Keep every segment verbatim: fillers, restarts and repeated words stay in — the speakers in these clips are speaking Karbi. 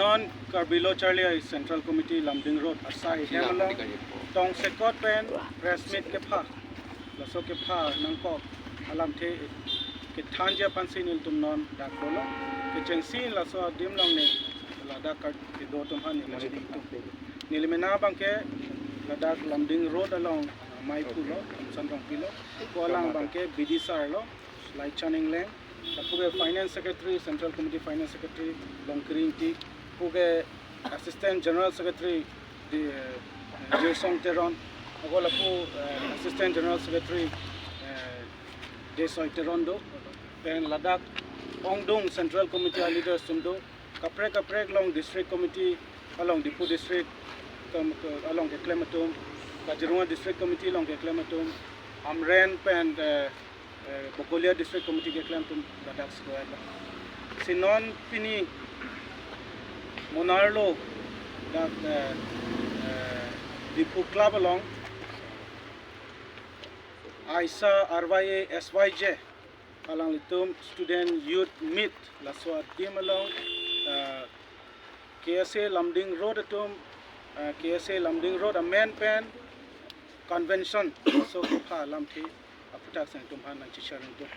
Non Karbi Lo Charli Asong Central Committee Lumding Road asai hem along tongsekot pen press meet kepha, laso kepha nangkok alamthe kethanji aphansi nelitum non dak dolo. Kechengsi laso adim along ne ladak kardom atum aphan neli mena abangke ladak Lumding Road along maiphu lo, Thomson Rongpi lo, ko alang abangke B D sir lo, Laichan Engleng, lapu ke Finance Secretary, Central Committee Finance Secretary Longkiri Ingti, lapu ke Assistant General Secretary di, eh, Jirsong Teron, ako lapu, eh, Assistant General Secretary, eh, Desoi Teron do, pen ladak ongdung Central Committee a leaders atum do, kaprek kaprek along District Committee along, Diphu District kam-, ke-, along keklem atum, Kaziranga District Committee along keklem atum, Amren pen, eh, eh, Bokolia District Committee keklem atum ladak square lo. Si non pini monarlo dak, eh, eh, Diphu Club along aisa R Y A S Y J alanglitum Student Youth Meet laso adim along, eh, K S A Lumding Road atum, eh, K S A Lumding Road amen pen convention laso kepha alamthe aphuthak si nelitum aphan nangchisharing atum.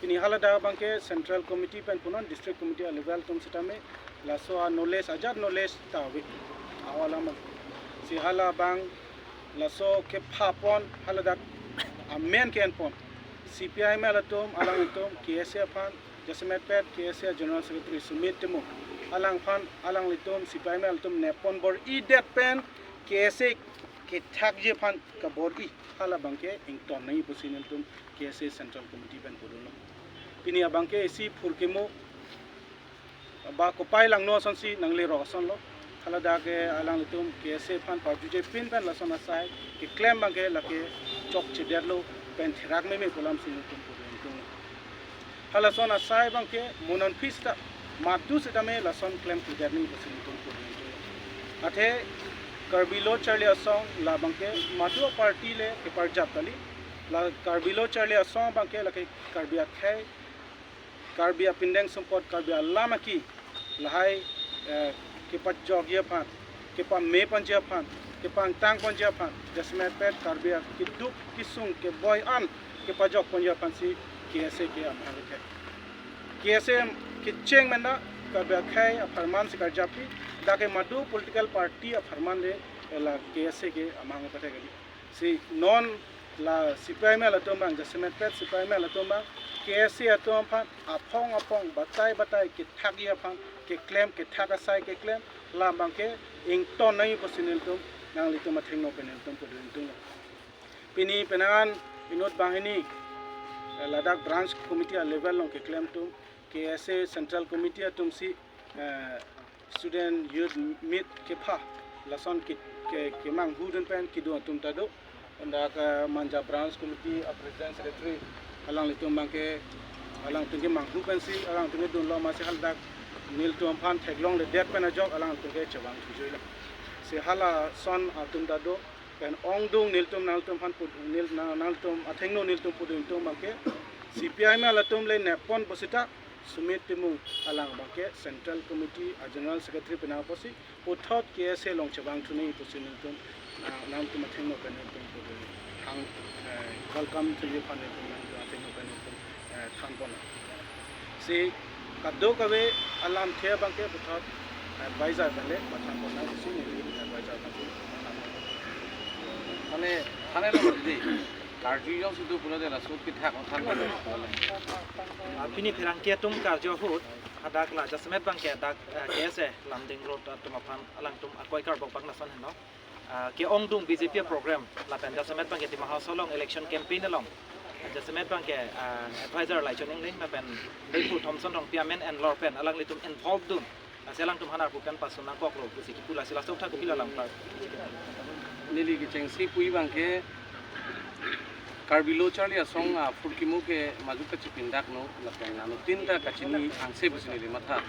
Pini haladak abangke Central Committee pen punon District Committee a level atum sitame laso a knowledge ajat knowledge ta ave. Awa lama si hala abang laso kepha pon haladak amen ke-en pon C P I M L atum, alanglitum K S A aphan, jasemet pet K S A General Secretary Sumit Timung, alangphan, alanglitum C P I M L atum nep pon bor-idet pen K S A kethakji aphan kabor-i hala abangke ington nangji pusi nelitum K S A Central Committee pen pudunlo. Pini abangke isi phurkimo ba kopai langno asonsi nanglerok ason lo. Haladak ke alanglitum K S A aphan parjuje pin pen lason asai keklem abangke lake chokchedetlo pen therak meme pu alamsi nelitum pudun tunglo. Halason asai abangke mo non aphi seta madu seta me lason klemkledet nangji pusi nelitum pudun tunglo. Athe Karbi Lo Charli Asong la abangke madu a party le keparjap kali. La Karbi Lo Charli Asong abangke lake Karbi akhei, Karbi apindeng sumpot, Karbi alam aki lahai, eh, kepajokji aphan, kepame ponji aphan, kepangtang ponji aphan, jasemet pet Karbi akeduk kesung keboi an kepajok ponji aphansi K S A ke amahang kethek. K S A kecheng mena Karbi akhei apharman si karjappi, dak ke madu political party apharman le la K S A ke amahang kethek kali. Si non la C P I M L atum abang, jasemet pet C P I M L atum abang, K S A atum aphan aphong aphong batai batai kethakji aphan, keklem kethak asai keklem, la abangke ington nangji pusi nelitum nanglitum athengno pen nelitum pudun tunglo. Pini penang an inut banghini, eh, ladak branch committee a level along keklem atum, K S A Central Committee atumsi, eh, Student Youth Meet kepha lason ke, ke, kemanghu dun pen kedo atum ta do. Anda ke Manja Branch Committee a President Secretary alanglitum abangke alangtum kemanghu pensi alangtum kedunlo, amatsi haladak nelitum aphan theklongledet pen ajok alangtum ke chevang thujuilo. Si halason atum ta do pen ongdung nelitum nangtum aphan pud-, nel-, nang-, nangtum athengno nelitum pudun atum abangke C P I M L atum le nep pon pusita Sumit Timung alang abangke Central Committee a General Secretary penang apotsi puthot K S A along chevang thu nangji pusi nelitum, ah, nangtum athengno pen nelitum pudun hang, eh, welcome thuji aphan nelitum nangtum athengno pen nelitum, eh, than pon. Si kadokave alamthe abangke puthot, eh, advisor pen le pathan pon nangji pusi neli advisor pen. Mane, mane lo di. Karju jongsi do pulote laso kethak than pon. Ah, pini pherangke atum karju ahut hadak la jasemet abangke dak, eh, K S A Lumding Road atum aphan alangtum akoi karbok abang lason henlo. Ah, ke-ongdung B J P program lapen jasemet abangke Dima Hasao along election campaign along jasemet abangke, ah, advisor Laichan Engleng lapen Diphu Thomson Rongpi amen enlor pen alanglitum involve dun. Lasi alangtum aphan arpu pen pasun nangkoklo pusi kipu, lasi laso aputhak kopilo alam par. Neli kechengsi pu abangke Karbi Lo Charli Asong aphurkimo ke madu kachipindakno lapen anuttin ta kachini angse pusi neli matha.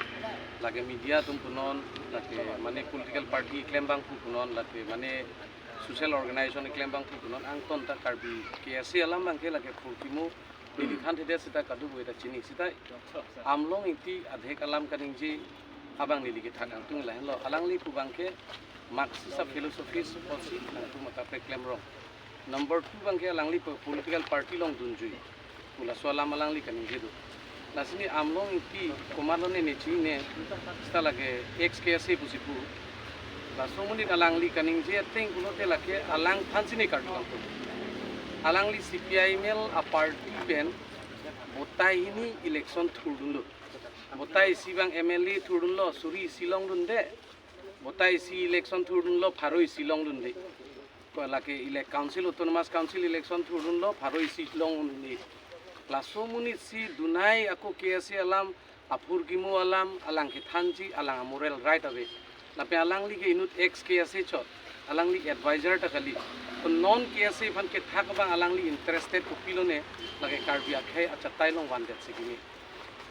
Lake media atum punon, lake mane political party klem abang pu punon, lake mane social organization klem abang pu punon, angton ta Karbi K S A alam abangke lake phurkimo neli thanthedet seta kadokave ta chini. Seta Amlong Ingti adhek alam kaningje, Abang neli kethak kangtung lahenlo, alangli pu abangke Marxist a-philosophy apotsi nangtum akaprek klemrong. Number two abangke alangli pu political party along dunjui pu laso alam alangli kaningje do. Lasi ne Amlong Ingti komatlo ne ne chinine, seta lake ex K S A pusi pu. Laso amonit alangli kaningje ateng pulote lake alangphan si ne karju kangtung. Alangli C P I M L a-party pen botai hini election thurdunlo. Botai isi abang M L A thurdunlo, suri isi longdunde. Botai isi election thurdunlo, pharo isi longdunde. Ko lake ele-, council, autonomous council election thurdunlo, pharo isi longdunde. Laso amonit si dunai ako K S A alam, aphurkimo alam, alang kethanji, alang a-moral right ave. Lapen alangli ke inut ex K S A chot, alangli advisor ta kali. To non K S A aphan kethak abang alangli interested kopilo ne, lake Karbi akhei achatai along vandet si kimi.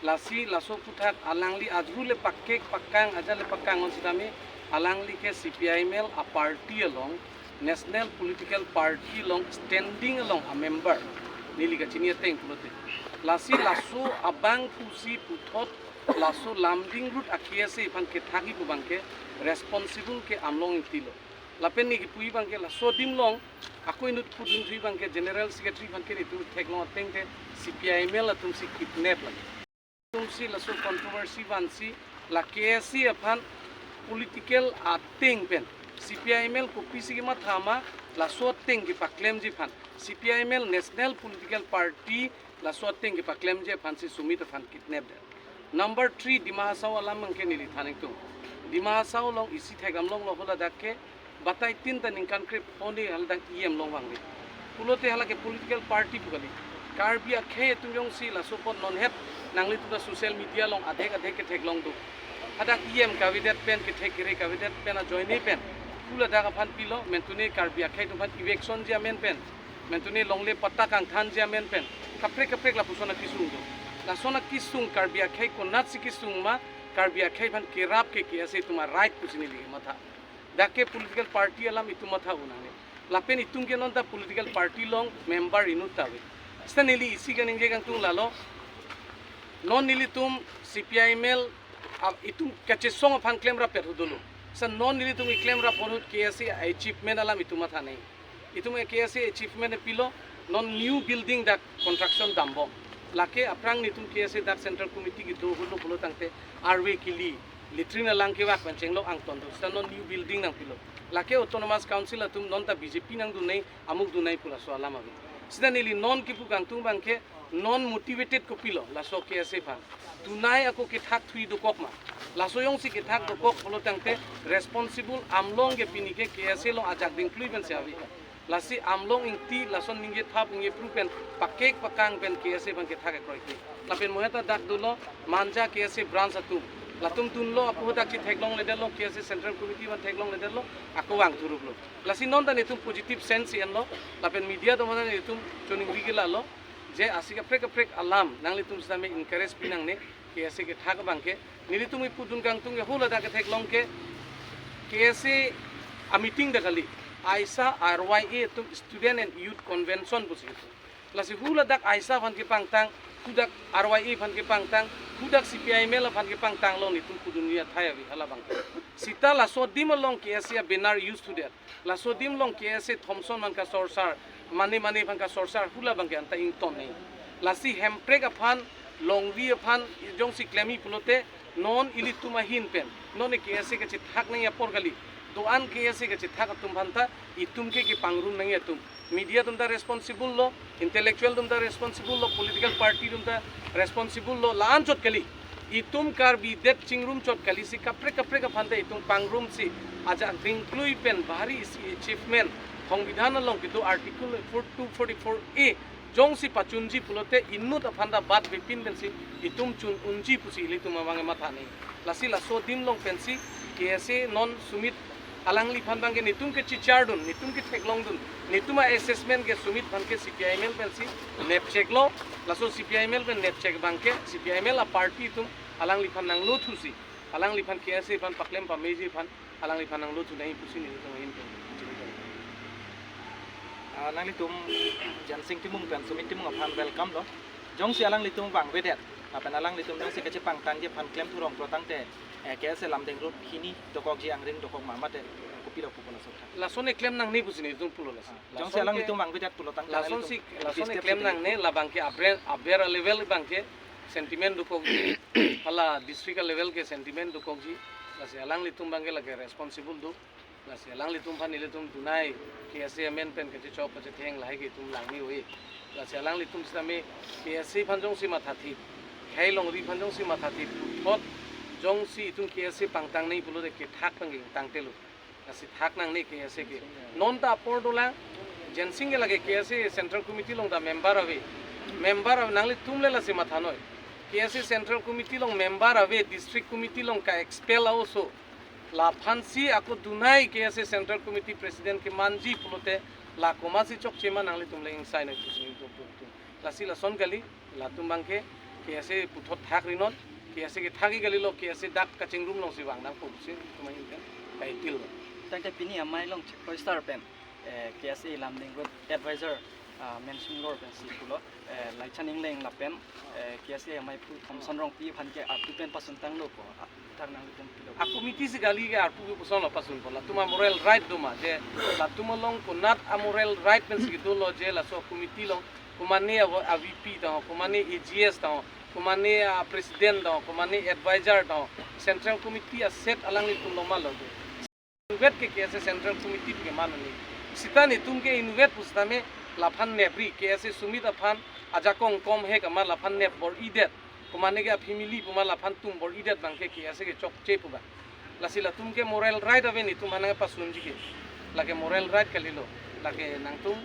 Lasi laso aphuthak alangli ajru le pakek pakang, ajat le pakang on sitame, alangli ke C P I M L a-party along, national political party along standing along a-member neli kachini ateng pulote. Lasi laso abang pusi puthot laso Lumding Road a-K S A aphan kethakji pu abangke responsible ke Amlong Ingti lo. Lapen ne kipuji abangke laso adim along ako inut pudun thuji abangke General Secretary aphan ke itum theklong ateng ke C P I M L atum si kidnap lagi. Atum si laso controversy vansi la K S A aphan political ateng pen C P I M L kopisi kematha ma laso ateng kepaklemji aphan, C P I M L national political party laso ateng kepaklemji aphan si Sumit aphan kidnap det. Number three, Dima Hasao alam abangke neli than ingtung. Dima Hasao along isi thekdam longlo, haladak ke batai tin ta ningkan krepho ne haladak E M long vangve. Pulote hala ke political party pu kali. Karbi akhei atum jongsi laso apot non het nanglitum ta social media along adhek adhek ketheklong do. Hadak E M kavedet pen, kethek kere kavedet pen ajoine pen, haladak aphan pilo, mentune Karbi akhei atum aphan eviction ji amen pen, mentune longle patta kangthanji amen pen, kaprek kaprek lapuson akesung do. Lason akesung Karbi akhei konatsi kesung ma, Karbi akhei aphan kerap ke K S A atum a-right pusi neli matha. Dak ke political party alam itum matha unang ne. Lapen itum ke non ta political party along member inut ta ave. Seta neli isi kaningje kangtung lalo. Non nelitum C P I M L, ah, itum kachesong aphan klemrap pet ahut dolo. Seta non nelitum keklem rap ahut K S A achievement alam itum matha nai. Itum K S A achievement pilo, non new building dak construction dambom. Lake aphrang nelitum K S A dak Central Committee kedo ahut lo pulo tangte arve kili, latrine alang kevak pen chenglok angton do. Seta non new building nangpilo. Lake Autonomous Council atum non ta B J P nangdun nai, amuk dun nai pu laso alam ave. Seta neli non kipu kangtung abangke non motivated kopilo laso K S A aphan. Dunai ako kethak thuji dokok ma. Laso jongsi kethak dokok pulo tangte responsible Amlong ke pini ke K S A along ajak dingklui pensi ave. Lasi Amlong Ingti lason ningje thap ningje phru pen pakek pakang pen K S A aphan kethak ekroi ke. Lapen mo heta dak dolo Manja K S A branch atum. Latum dunlo, ako hadak si theklongledetlo, K S A Central Committee aphan theklongledetlo, ako vang thuruplo. Lasi non ta nelitum positive sense si enlo, lapen media atum aphan nelitum choningri ke lalo, je isi kaprek kaprek alam nanglitum sitame encourage pi nangne, K S A kethak abangke. Nelitum kipudun kangtung ke haladak ketheklong ke K S A a-meeting ta kali, aisa R Y A atum, Student and Youth Convention pusi atum. Lasi haladak aisa aphan kepangtang, hadak R Y A aphan kepangtang, hadak C P I M L aphan kepangtang along nelitum pudunji athai ave hala abang. Seta laso adim along K S A a-banner use thudet. Laso adim along K S A Thomson aphan kasorsar, mane mane aphan kasorsar, hala abangke anta ington nai. Lasi Hemprek aphan, Longri aphan jongsi klemji pulote, non ilitum ahin pen, non K S A kachethak nangji apor kali. Do-an K S A kachethak atum aphan ta itum ke kepangrum nangji atum. Media atum ta responsible lo, intellectual atum ta responsible lo, political party atum ta responsible lo, la-an chot kali. Itum Karbi det chingrum chot kali, si kaprek kaprek aphan ta itum pangrumsi ajak dingklui pen bahari isi achievement, Songbidhan along kedo Article four two forty-four A jongsi pachunji pulote inut aphan ta bat bepin pensi itum chun unji pusi ilitum abang matha nai. Lasi laso adim along pensi K S A non Sumit alangliphan abangke nelitum kechichardun, nelitum ketheklongdun, nelitum a-assessment ke Sumit aphan ke C P I M L pensi nepcheklo, laso C P I M L pen nepchek abangke C P I M L a-party atum alangliphan nanglo thusi, alangliphan K S A aphan paklem pameji aphan alangliphan nanglo thu nai pusi nelitum ahin pen. Ah, nanglitum Jensing Timung pen Sumit Timung aphan welcome lo. Jongsi alanglitum vangvedet, lapen alanglitum jongsi kachepangtangji aphan klemthurong pulo tangte, Eh, K S A Lumding Road hini dokokji angring dokok ma mate, eh, kopilo pupo laso athak? Lason keklem nangne pusi nelitum pulo lason. Ah, jongsi alanglitum vangvedet pulo tangte lason nanglitum si, lason keklem nangne, labangke aber, aber level abangke sentiment dokokji, hala district level ke sentiment dokokji, lasi alanglitum abangke lake responsible do. Lasi alanglitum aphan nelitum dunai K S A amen pen kachechok kachetheng lahai ke itum langme ave. Lasi alanglitum sitame K S A aphan jongsi mathathip, khei longri aphan jongsi mathathip, puthot jongsi itum K S A pangtang nangji pulote kethak abangke tangtelo. Lasi thak nangne K S A ke. Non ta apor dolang, Jensing ke lake K S A Central Committee along ta member ave. Member ave, nanglitum le lasi mathanoi. K S A Central Committee along member ave, District Committee along ka-expel a-oso. Laphansi ako dunai K S A Central Committee President kemanji pulote la komatsi chokche ma nanglitum le ingsainoi pusi nelitum tum tum. Lasi lason kali, latum abangke K S A puthot thakri non, K S A kethak kalilo, K S A dak kachingrum alongsi vang nangpo pusi itum ahin pen kaitil lo. Tangte pini amei along Chief Minister pen, eh, K S A Lumding Road Advisor, ah, Mensing Lor pensi pulo, eh, Laichan Engleng lapen, eh, K S A amei pu Thomson Rongpi aphan ke arpu pen pasuntanglo ko, ah, thak nanglitum pilo. A-committee si kali ke arpu ke pusonlo pasunpo, latum a-moral right do ma, je latum along konat a-moral right pensi dolo je laso committee along komane a-, a-V P ta ho, komane A G S ta ho, komane a-president ta ho, komane advisor ta ho, Central Committee a-seat alanglitum along ma lo do. Inutvet ke K S A Central Committee ke mane ni. Sita netum ke inutvet pusitame laphan nepri, K S A Sumit aphan ajakong kom he kama laphan nep bor-idet. Komane ke a-family puma laphan tum bor-idet abangke K S A ke chokche pu abang. Lasi latum ke moral right ave netum aphan nangpasunji ke. Lake moral right kalilo. Lake nangtum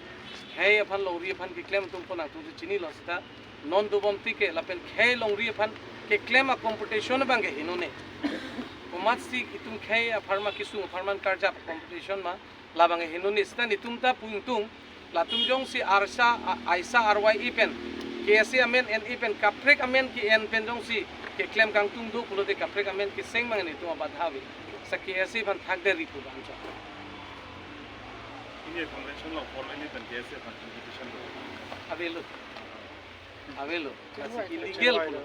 khei aphan longri aphan keklem atumpo nangtum si chinilo sita. Non dobom tike lapen khei longri aphan keklem a-competition abangke heno ne. Komatsi itum khei apharman kesung apharman karjap competition ma labangke heno ne sita netum ta pu ingtung latum jongsi arsa a-, aisa R Y A pen K S A amen en-e pen kaprek amen ke-en pen jongsi keklem kangtung do pulote kaprek amen keseng abang netum abadha ave. Sa K S A aphan thakdetri pu abang chok. Ini convention lo formal ni pen K S A aphan invitation lo. Avelo. Avelo. Lasi illegal pulo.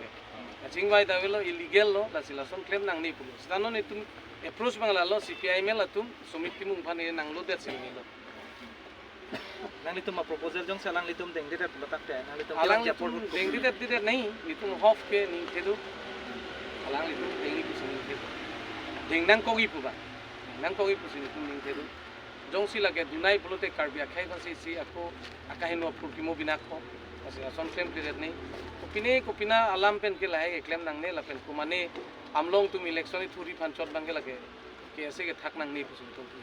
Kachingvai ta avelo, illegal lo, lasi lason klem nangne pulo. Sita non itum approach abang lalo, C P I M L atum, Sumit Timung aphan e nanglodet si lo. Nanglitum a-proposal jongsi alanglitum dengdedet pulo tangte, nanglitum alanglitum dengdedet, dedet nai, netum hof ke ningke do. Alanglitum dengji pusi ningke do. Deng nangkokji pu abang. Deng nangkokji pusi netum ningke do. Jongsi lake dunai pulote Karbi akhei aphansi si ako akaheno apor kimo binakpo. Lasi lason klemkledet ne. Kopine kopina alam pen ke lahai keklem nangne lapen komane amlong atum election ithuri aphan chot abangke lake K S A ke thak nangne pusi netum pu.